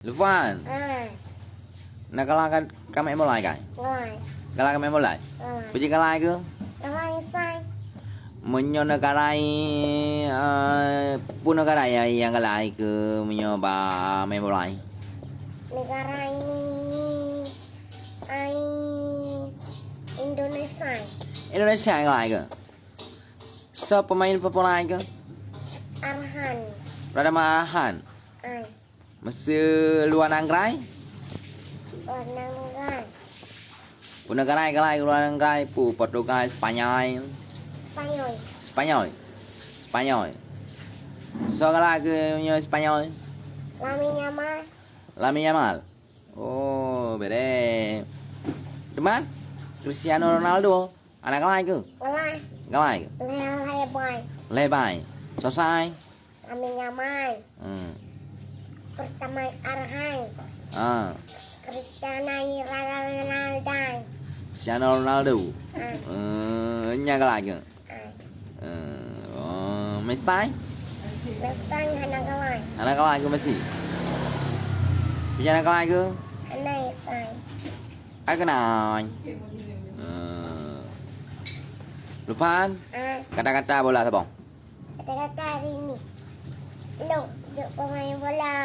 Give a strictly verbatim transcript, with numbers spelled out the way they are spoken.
Lufan, Ah, na galak ka, ka meu'en bola kai? ngai. Galak ka meu'en bola? Ah. Peue jih galak keuh? Ngai sai. Meunyoe na galak, eh, peue na galak nyang galak keuh meunyoe ba meu'en bola? Negara ini ai Indonesia. Indonesia galak keuh. Soe pemain bola keuh? Arhan. Pradama Arhan. Ai. Meuseu luwa nanggroe? Warna merah. Peue na galak galak luwa nanggroe? Peue Portugal, Spanyol. Spanyol. Spanyol. Spanyol. Soe galak keuh meunyoe Spanyol? Lamine Yamal. Lamine Yamal. Oh, bere. Teuma Cristiano Ronaldo. Hana galak keuh? Ngai. Galak keuh? Lehai boy. Lehai boy. Soe sai? Lamine Yamal. Hmm. Pertama Arhan. Ah. Cristiano Ronaldo. Cristiano Ronaldo. Ah, Eh, nyan galak keuh? ah. Eh, oh, Messi? Messi hana galak. Hana galak keuh Messi? Peue jih hana galak keuh? Hana sai. Ai keunan. Eh. Lufan, Ah, kata-kata bola saboh. kata-kata hari ni. Lok jok pemain bola.